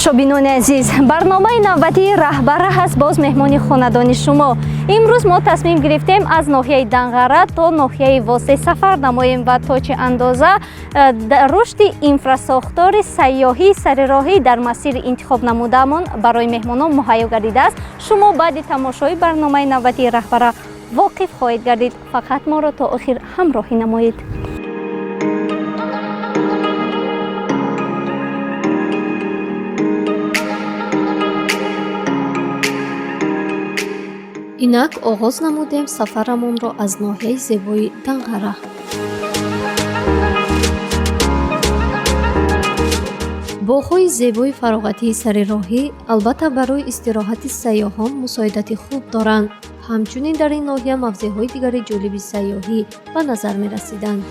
Тамошобинони азиз, барномаи навбатии Раҳбара ҳаст боз меҳмони хонадони шумо. Имрӯз мо тасмим гирифтем аз ноҳияи Данғара то ноҳияи Восе сафар намоем ва то чӣ андоза рушди инфрасохтори сайёҳии сарироҳӣ дар масири интихоб намудаамон барои меҳмонон муҳайё гардидааст. Шумо баъди тамошои барномаи навбатии Раҳбара воқиф хоҳед гардид. Фақат моро то охир ҳамроҳӣ намоед. Инак оғоз намудем сафарамонро аз ноҳияи зебои Данғара. Боғҳои зебои фароғатии сарироҳӣ албатта барои истироҳати сайёҳон мусоидати хуб доранд. Ҳамчунин дар ин ноҳия мавзеъҳои дигари ҷолиби сайёҳӣ ба назар мерасиданд.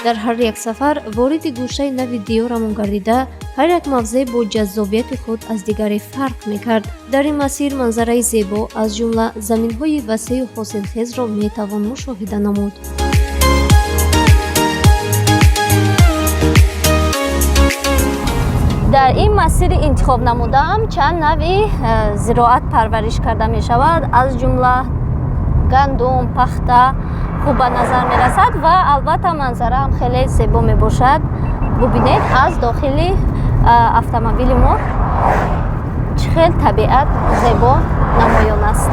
Дар ҳар як сафар вориди гӯшаи нави диёрамон гардида, ҳар як мавзеъ бо ҷаззобияти худ аз дигаре фарқ мекард. Дар ин масир манзараи зебо, аз ҷумла заминҳои васеъу ҳосилхезро метавон мушоҳида намуд. Дар ин масири интихоб намудаам чанд навъи зироат парвариш карда мешавад, аз ҷумла гандум, пахта хуб ба назар мерасад ва албатта манзара ҳам хеле зебо мебошад. Бубинед, аз дохили автомобили мо чӣ хел табиат зебо намоён аст.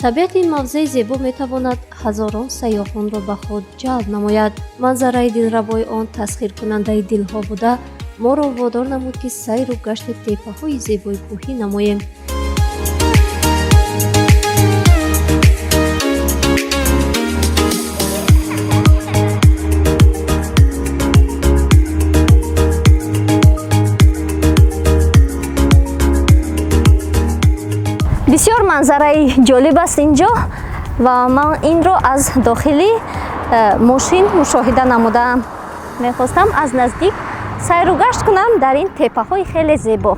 Табиати ин мавзеи зебо метавонад ҳазорон сайёҳонро ба худ ҷалб намояд. Манзараи дилрабои он тасхиркунандаи дилҳо буда, моро водор намуд, ки сайру гашти теппаҳои зебои кӯҳӣ намоем. Бисёр манзараи ҷолиб аст инҷо ва ман инро аз дохили мошин мушоҳида намудаам. Мехостам аз наздик сайру гашт кунам дар ин теппаҳои хеле зебо.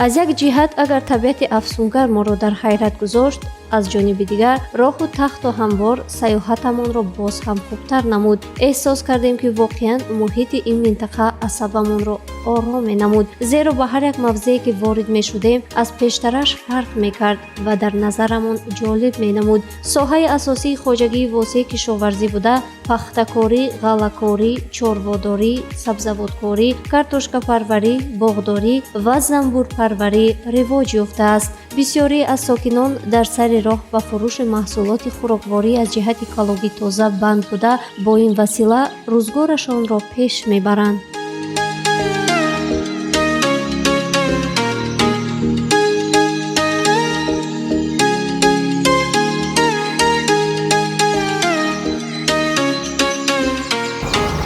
Аз як ҷиҳат агар табиати афсунгар моро дар ҳайрат гузошт, аз ҷониби дигар роҳу тахту ҳамвор сайёҳатамонро боз ҳам хубтар намуд. Эҳсос кардем, ки воқеан муҳити ин минтақа асабамонро ором менамуд, зеро ба ҳар як мавзее ки ворид мешудем, аз пештараш фарқ мекард ва дар назарамон ҷолиб менамуд. Соҳаи асосии хоҷагии Восеи кишоварзӣ буда, пахтакорӣ, ғаллакорӣ, чорводорӣ, сабзавоткорӣ, картошкапарварӣ, боғдорӣ ва занбурпарварӣ ривоҷ ёфтааст. Бисёре аз сокинон дар сари роҳ ба фурӯши маҳсулоти хӯрокворӣ аз ҷиҳати экологӣ тоза банд буда, бо ин васила рӯзгорашонро пеш мебаранд.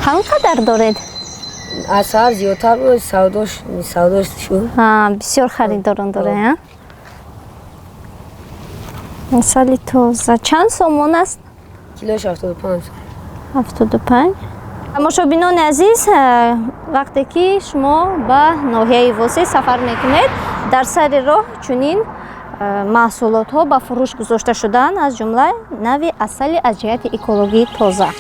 Ҳам қадар доред? Аз саҳар зиёдтар буд, савдош савдош шуд. Бисёр харидорон доред, а? Асали тоза чанд сомон аст? Килош 75. 75. Тамошобинони азиз, вақте ки шумо ба ноҳияи Восеъ сафар мекунед, дар сари роҳ чунин маҳсулотҳо ба фурӯш гузошта шудаанд, аз ҷумла нави асали аз ҷиҳати экологӣ тоза.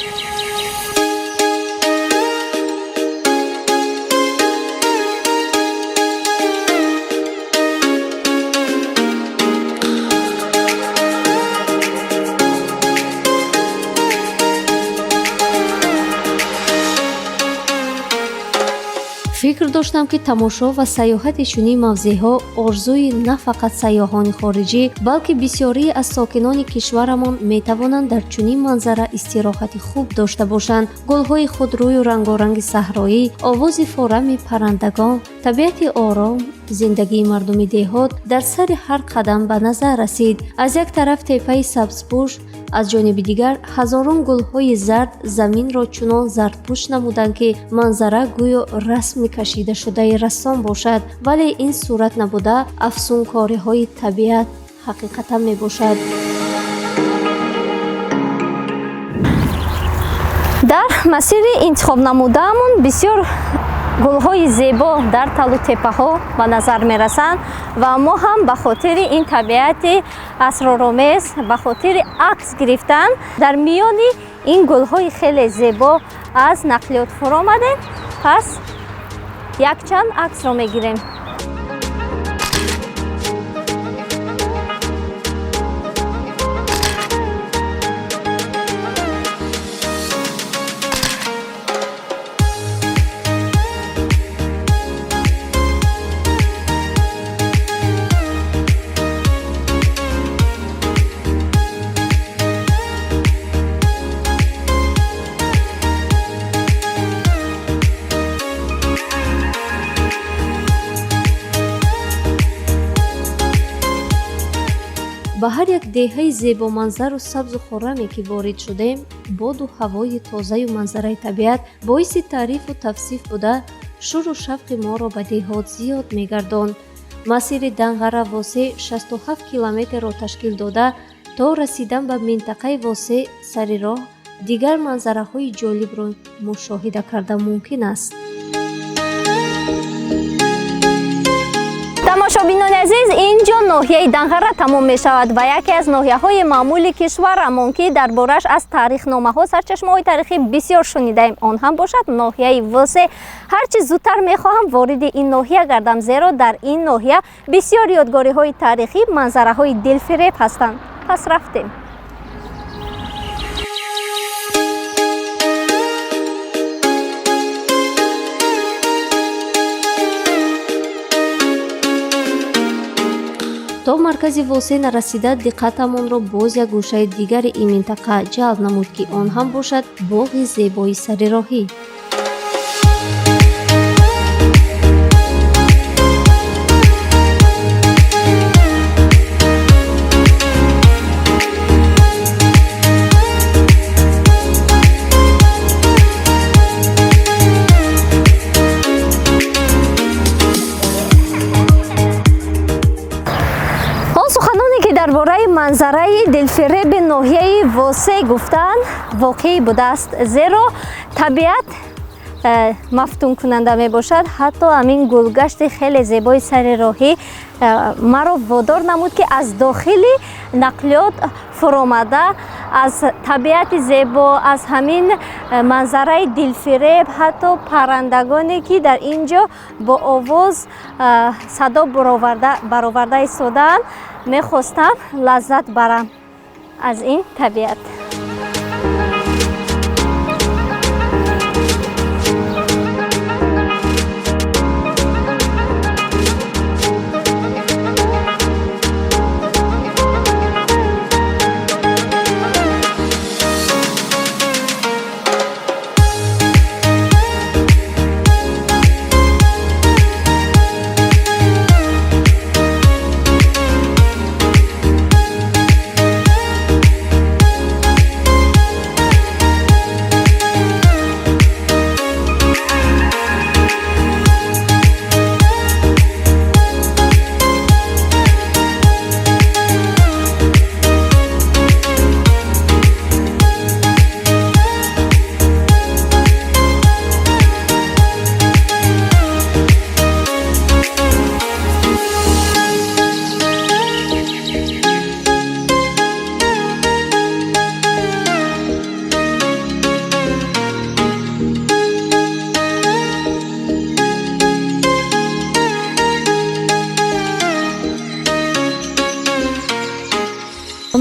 Фикр доштам, ки тамошо ва сайёҳати чунин мавзеъҳо орзуи на фақат сайёҳони хориҷӣ, балки бисёрии аз сокинони кишварамон метавонанд дар чунин манзара истироҳати хуб дошта бошанд. Гулҳои худрӯю рангоранги саҳроӣ, овози форами паррандагон, табиати ором, зиндагии мардуми деҳот дар сари ҳар қадам ба назар расид. Аз як тараф теппаи сабзпӯш, аз ҷониби дигар ҳазорон гулҳои зард заминро чунон зардпӯш намуданд, ки манзара гӯё расми кашидашудаи рассом бошад, вале ин сурат набуда, афсункориҳои табиат ҳақиқатан мебошад. Дар масири интихобнамудаамон бисёр гулҳои зебо дар талу теппаҳо ба назар мерасанд ва мо ҳам ба хотири ин табиати асроромез, ба хотири акс гирифтан дар миёни ин гулҳои хеле зебо аз нақлиёт фуромадем. Пас якчанд аксро мегирем. Ба ҳар як деҳаи зебоманзару сабзу хурраме, ки ворид шудем, боду ҳавои тозаю манзараи табиат боиси таърифу тавсиф буда, шуру шавқи моро ба деҳот зиёд мегардонд. Масири Данғара Восеъ 67 километрро ташкил дода, то расидан ба минтақаи Восеъ сари роҳ дигар манзараҳои ҷолибро мушоҳида кардан мумкин аст. Тамошобинони азиз, ин ҷо ноҳияи Данғара тамом мешавад ва яке аз ноҳияҳои маъмули кишварамон, ки дар бораш аз таърихномаҳо, сарчашмаҳои таърихӣ бисёр шунидаем, он ҳам бошад ноҳияи Восеъ. Ҳарчи зудтар мехоҳам вориди ин ноҳия гардам, зеро дар ин ноҳия бисёр ёдгориҳои таърихӣ, манзараҳои дилфиреб ҳастанд. Пас рафтем. То маркази Восеъ нарасида, диққатамонро боз як гӯшаи дигари ин минтақа ҷалб намуд, ки он ҳам бошад боғи зебои сари роҳӣ. Он суханоне, ки дар бораи манзараи дилфиреби ноҳияи Восеъ гуфтанд, воқеӣ будааст, зеро табиат мафтункунанда мебошад. Ҳатто ҳамин гулгашти хеле зебои сари роҳӣ маро водор намуд, ки аз дохили нақлиёт фуромада, аз табиати зебо, аз ҳамин манзараи дилфиреб, ҳатто паррандагоне, ки дар ин ҷо бо овоз садо бароварда истодаанд, мехостам лаззат барам аз ин табиат.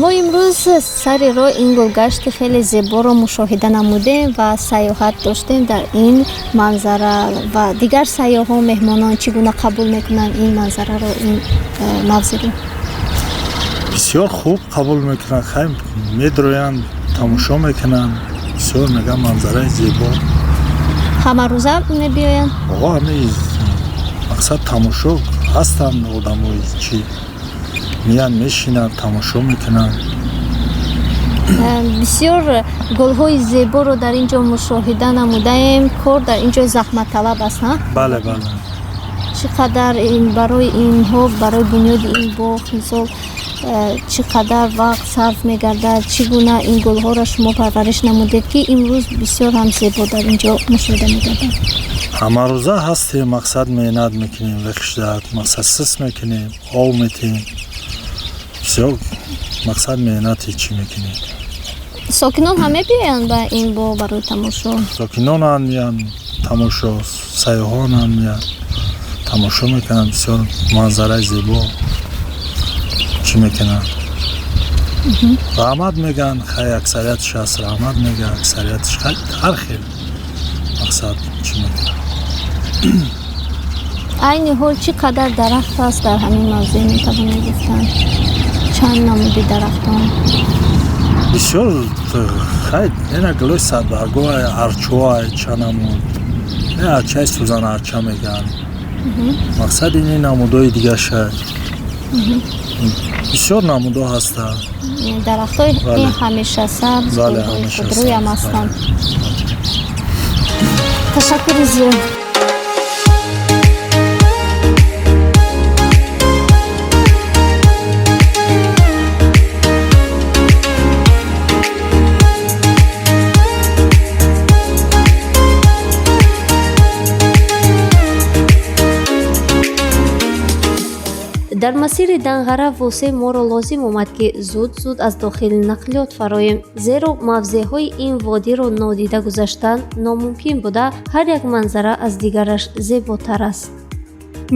Мо имрӯз сари роҳ ин гулгашти хеле зеборо мушоҳида намудем ва сайёҳат доштем дар ин манзара. Ва дигар сайёҳон, меҳмонон чӣ гуна қабул мекунанд ин манзараро, ин мавзеъро? Бисёр хуб қабул мекунанд. Хай, медроянд, тамошо мекунанд, бисёр мегӯянд, манзараи зебо. Ҳамарӯза мебиёянд? Оғо, ҳами мақсад тамошо ҳастанд. Одамои чӣ меянд, мешинанд, тамошо мекунанд. Бисёр гулҳои зеборо дар ин ҷо мушоҳида намудаем. Кор дар ин ҷо заҳматталаб аст, ҳа? Бале, бале. Чӣ қадар ин барои инҳо, барои бунёди ин боғ, мисол, чӣ қадар вақт сарф мегардад? Чӣ гуна ин гулҳоро шумо парвариш намудед, ки имрӯз бисёр ҳам зебо дар ин ҷо мушоҳида мегардад? Ҳамарӯза ҳастем, мақсад меҳнат мекунем, вехшдат, мақсад сис мекунем, об метиҳем, бисёр мақсад меҳнати чӣ мекунем. Сокинон ҳам мебиёянд ба ин боғ барои тамошо? Сокинон ҳам меянд тамошо, сайёҳон ҳам меянд, тамошо мекунанд, бисёр манзараи зебо чӣ мекунанд, раҳмат мегӯянд. Хай, аксариятш ҳаст, раҳмат мегӯянд, аксариятш хай, ҳар хел мақсад чӣ мекунанд. Айни ҳол чӣ қадар дарахт аст дар ҳамин мавзеъ, метавонед гуфтан? Чанд намуди дарахтон? Бисёр, хай, ина гулои садбаргоай, арчоай, чанд намуд, ин арчаи сӯзан арча мегӯянд, мақсад ини намудҳои дигарша, бисёр намудҳо ҳастанд. Дарахтҳои Бале. ҳамешасабз, Бале, гулҳои ҳамешасабз, худрӯям ҳастанд. Бале. Ташаккури зиёд. Дар масири Данғара Восе моро лозим омад, ки зуд-зуд аз дохили нақлиёт фароем, зеро мавзеъҳои ин водиро нодида гузаштан номумкин буда, ҳар як манзара аз дигараш зеботар аст.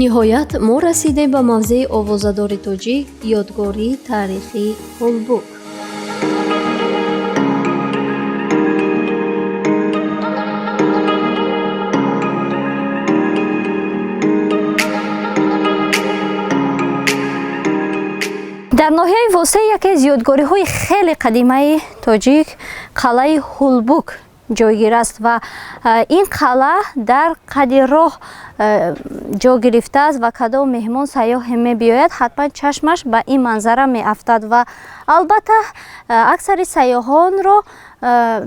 Ниҳоят мо расидем ба мавзеи овозадори тоҷик, ёдгории таърихии Ҳулбук. Дар ноҳияи Восе яке аз ёдгориҳои хеле қадимаи тоҷик, қалъаи Ҳулбук ҷойгир аст ва ин қалъа дар қади роҳ ҷо гирифтааст ва кадом меҳмон, сайёҳе мебиёяд, ҳатман чашмаш ба ин манзара меафтад. Ва албатта, аксари сайёҳонро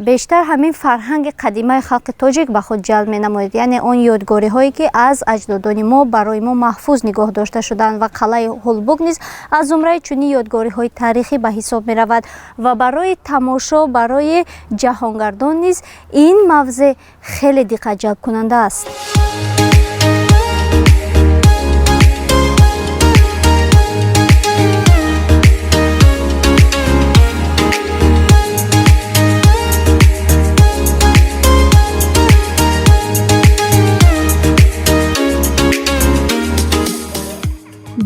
бештар ҳамин фарҳанги қадимаи халқи тоҷик ба худ ҷалб менамояд, яъне он ёдгориҳое, ки аз аҷдодони мо барои мо маҳфуз нигоҳ дошта шуданд. Ва қалъаи Ҳулбук низ аз зумраи чунин ёдгориҳои таърихӣ ба ҳисоб меравад ва барои тамошо, барои ҷаҳонгардон низ ин мавзеъ хеле диққатҷалбкунанда аст.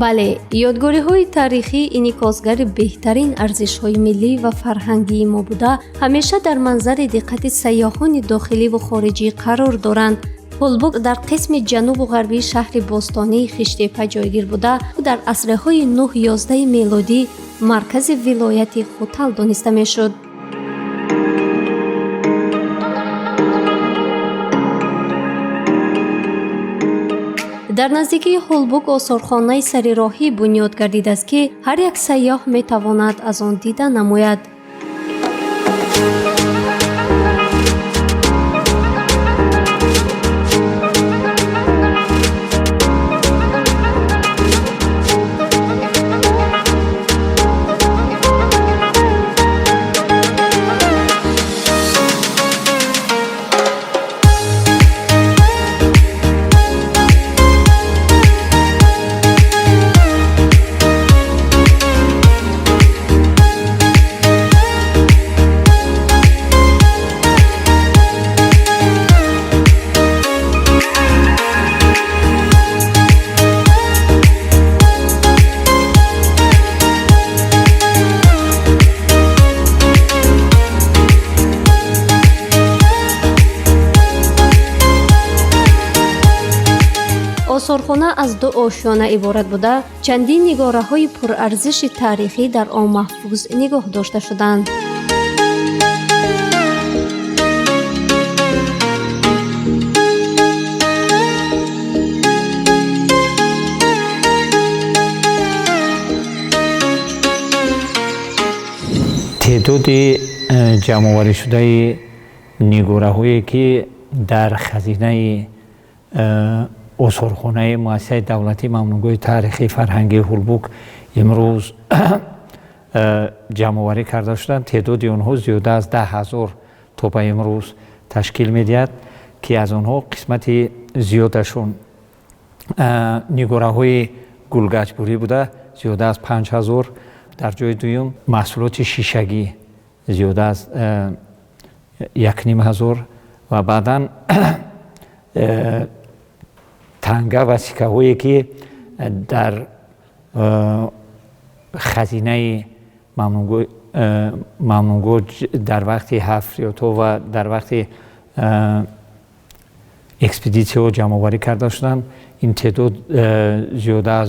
Бале, ёдгориҳои таърихӣ инъикосгари беҳтарин арзишҳои миллӣ ва фарҳангии мо буда, ҳамеша дар манзари диққати сайёҳони дохиливу хориҷӣ қарор доранд. Ҳулбук дар қисми ҷанубу ғарбии шаҳри бостонии Хиштепа ҷойгир буда, дар асрҳои 9-11 мелодӣ маркази вилояти Хутал дониста мешуд. Дар наздикии Ҳулбук осорхонаи сарироҳӣ бунёд гардидааст, ки ҳар як сайёҳ метавонад аз он дида намояд. Осорхона аз ду ошёна иборат буда, чандин нигораҳои пурарзиши таърихӣ дар он маҳфуз нигоҳ дошта шуданд. Теъдоди ҷамъоварӣшудаи нигораҳое ки дар хазинаи осорхонаи муассисаи давлатии мамнуъгоҳи таърихии фарҳангии Ҳулбук имрӯз ҷамъоварӣ карда шуданд, теъдоди онҳо зиёда аз 10 000 то ба имрӯз ташкил медиҳад, ки аз онҳо қисмати зиёдашон нигораҳои гулгаҷбурӣ буда, зиёда аз 5000. Дар ҷои дуюм маҳсулоти шишагӣ зиёда аз 1500 ва баъдан танга ва сиккаҳое ки дар хазинаи мамнуъгоҳ дар вақти ҳафриётҳо ва дар вақти экспедитсияҳо ҷамъоварӣ карда шуданд, ин теъдод зиёда аз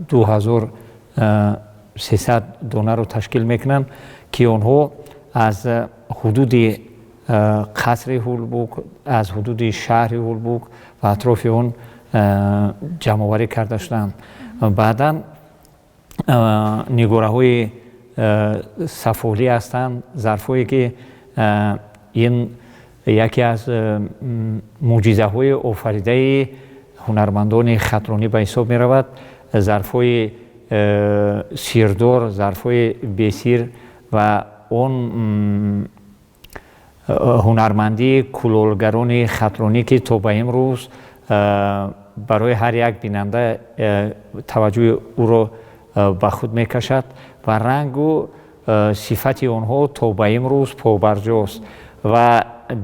2300 донаро ташкил мекунанд, ки онҳо аз ҳудуди қасри Ҳулбук, аз ҳудуди шаҳри Ҳулбук ва атрофи он ҷамъоварӣ карда шуданд. Баъдан нигораҳои сафолӣ ҳастанд, зарфҳое ки ин яке аз мӯъҷизаҳои офаридаи ҳунармандони хатлонӣ ба ҳисоб меравад. Зарфҳои сирдор, зарфҳои бесир ва он ҳунармандии кулолгарони хатлонӣ, ки то ба имрӯз барои ҳар як бинанда таваҷҷӯҳи ӯро ба худ мекашад ва рангу сифати онҳо то ба имрӯз побарҷост ва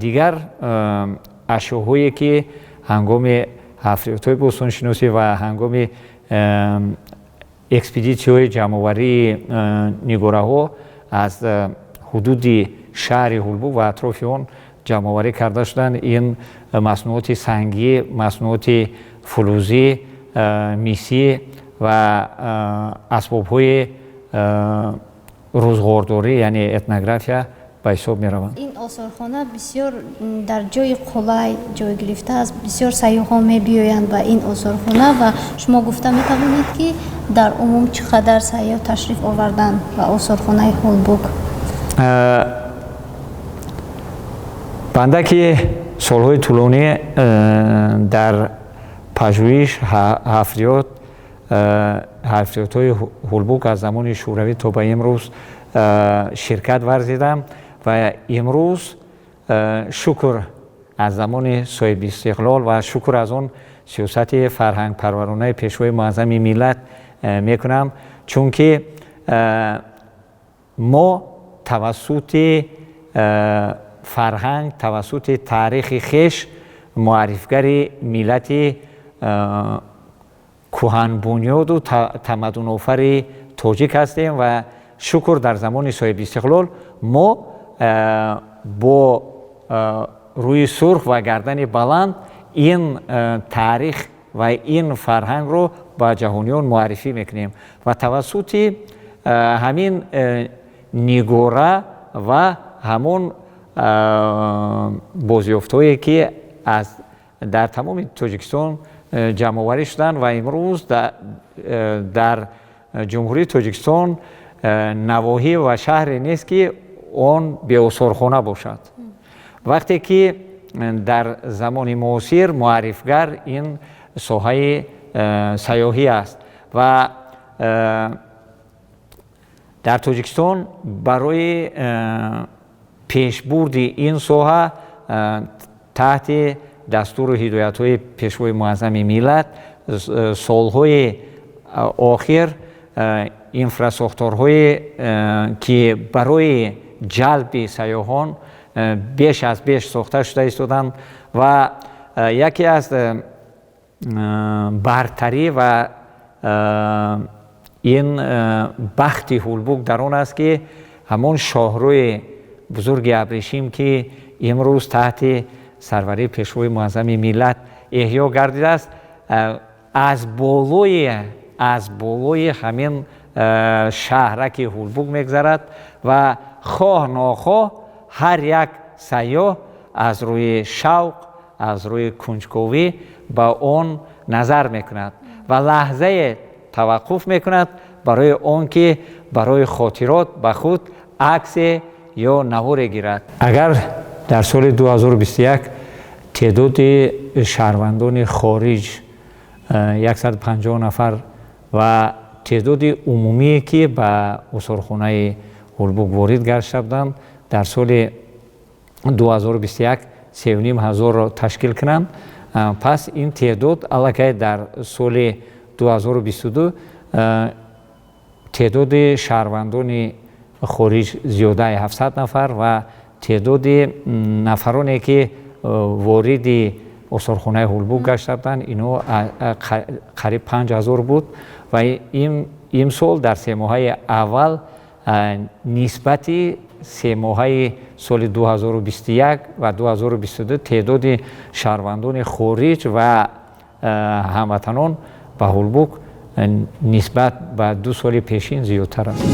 дигар ашёҳое ки ҳангоми ҳафриётҳои бостоншиносӣ ва ҳангоми экспедитсияҳои ҷамъоварии нигораҳо аз ҳудуди шаҳри Ҳулбук ва атрофи он ҷамъоварӣ карда шуданд, ин маснуоти сангӣ, маснуоти фулузӣ, мисӣ ва асбобҳои рӯзғордорӣ, яъне этнография ба ҳисоб мераванд. Ин осорхона бисёр дар ҷои қулай ҷой гирифтааст, бисёр сайёҳон мебиёянд ба ин осорхона. Ва шумо гуфта метавонед, ки дар умум чӣ қадар сайёҳ ташриф оварданд ба осорхонаи Ҳулбук? Банда ки солҳои тӯлонӣ дар пажӯҳиш ҳафриётҳои Ҳулбук аз замони Шӯравӣ то ба имрӯз ширкат варзидам ва имрӯз шукр аз замони соҳибистиқлол ва шукр аз он сиёсати фарҳангпарваронаи Пешвои муаззами миллат мекунам, чунки мо тавассути фарҳанг, тавассути таърихи хеш муаррифгари миллати кӯҳанбунёду тамаддунофари тоҷик ҳастем. Ва шукр, дар замони соҳибистиқлол мо бо рӯи сурх ва гардани баланд ин таърих ва ин фарҳангро ба ҷаҳониён муаррифӣ мекунем ва тавассути ҳамин нигора ва ҳамон бозёфтҳое ки аз дар тамоми Тоҷикистон ҷамъоварӣ шуданд. Ва имрӯз дар Ҷумҳурии Тоҷикистон навоҳӣ ва шаҳре нест, ки он беосорхона бошад. Вақте ки дар замони муосир муаррифгар ин соҳаи сайёҳӣ аст ва дар Тоҷикистон барои пешбурди ин соҳа таҳти дастуру ҳидоятҳои Пешвои муаззами миллат солҳои охир инфрасохторҳое ки барои ҷалби сайёҳон беш аз беш сохта шуда истоданд. Ва яке аз бартарӣ ва ин бахти Ҳулбук дар он аст, ки ҳамон шоҳрӯи бузурги абрешим, ки имрӯз таҳти сарварии Пешвои муаззами миллат эҳё гардидааст. Аз болои ҳамин шаҳраки Ҳулбук мегзарад ва хоҳ нохоҳ ҳар як сайёҳ аз рӯи шавқ, аз рӯи кунҷковӣ ба он назар мекунад ва лаҳзае таваққуф мекунад барои он ки барои хотирот ба худ аксе ё наворе гирад. Агар дар соли 2021 теъдоди шаҳрвандони хориҷ 150 нафар ва теъдоди умумие ки ба осорхонаи Ҳулбук ворид гашта буданд дар соли 2021 3500-ро ташкил кунанд, пас ин теъдод аллакай дар соли 2022 теъдоди шаҳрвандони хориҷ зиёдаи 700 нафар ва теъдоди нафароне ки вориди осорхонаи Ҳулбук гашта буданд ино қариб 5000 буд ва имсол дар семоҳаи аввал нисбати семоҳаи соли 2021 ва 2022 теъдоди шаҳрвандони хориҷ ва ҳамватанон ба Ҳулбук нисбат ба 2 соли пешин зиёдтар аст.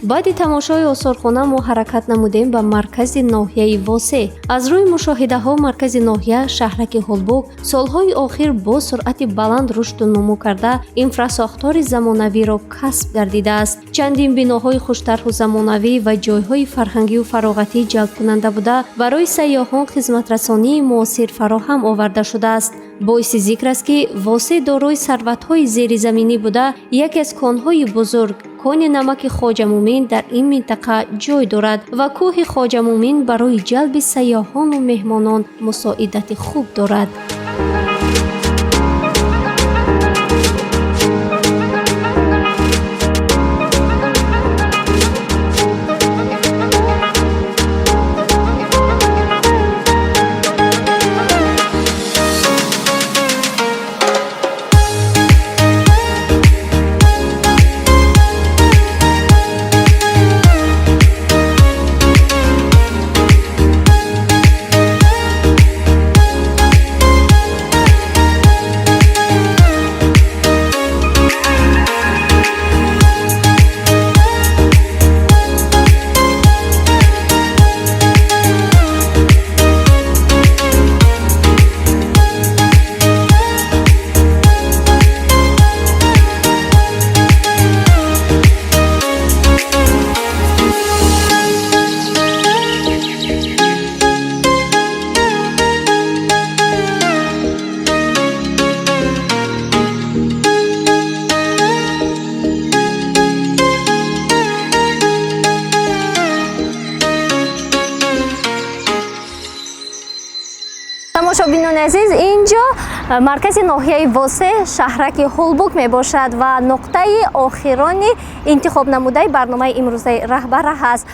Баъди тамошои осорхона мо ҳаракат намудем ба маркази ноҳияи Восе. Аз рӯи мушоҳидаҳо маркази ноҳия шаҳраки Ҳулбук солҳои охир бо суръати баланд рушду нумӯ карда инфрасохтори замонавиро касб гардидааст. Чандин биноҳои хуштарҳу замонавӣ ва ҷойҳои фарҳангию фароғатӣ ҷалбкунанда буда барои сайёҳон хизматрасонии муосир фароҳам оварда шудааст. Боиси зикр аст, ки Восе дорои сарватҳои зеризаминӣ буда яке аз конҳои бузург кони намаки Хоҷамӯмин дар ин минтақа ҷой дорад ва кӯҳи Хоҷамӯмин барои ҷалби сайёҳону меҳмонон мусоидати хуб дорад. Тамошобинони азиз, инҷо маркази ноҳияи Восе шаҳраки Ҳулбук мебошад ва нуқтаи охирони интихобнамудаи барномаи имрӯзаи Раҳбара ҳаст.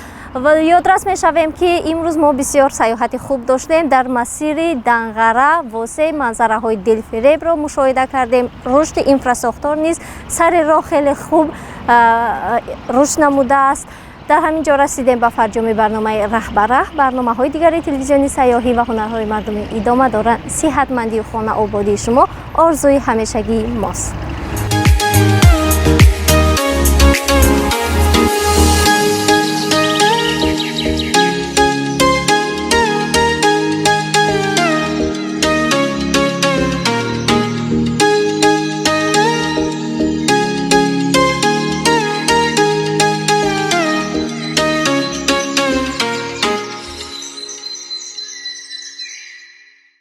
Ва ёдрас мешавем, ки имрӯз мо бисёр сайёҳати хуб доштем. Дар масири Данғара Восе манзараҳои дилфиребро мушоҳида кардем. Рушди инфрасохтор низ сари роҳ хеле хуб рушд намудааст. Дар ҳамин ҷо расидем ба фарҷоми барномаи Раҳбара. Барномаҳои дигари телевизиони сайёҳӣ ва ҳунарҳои мардумӣ идома доранд. Сиҳатмандию хонаободии шумо орзуи ҳамешагии мост.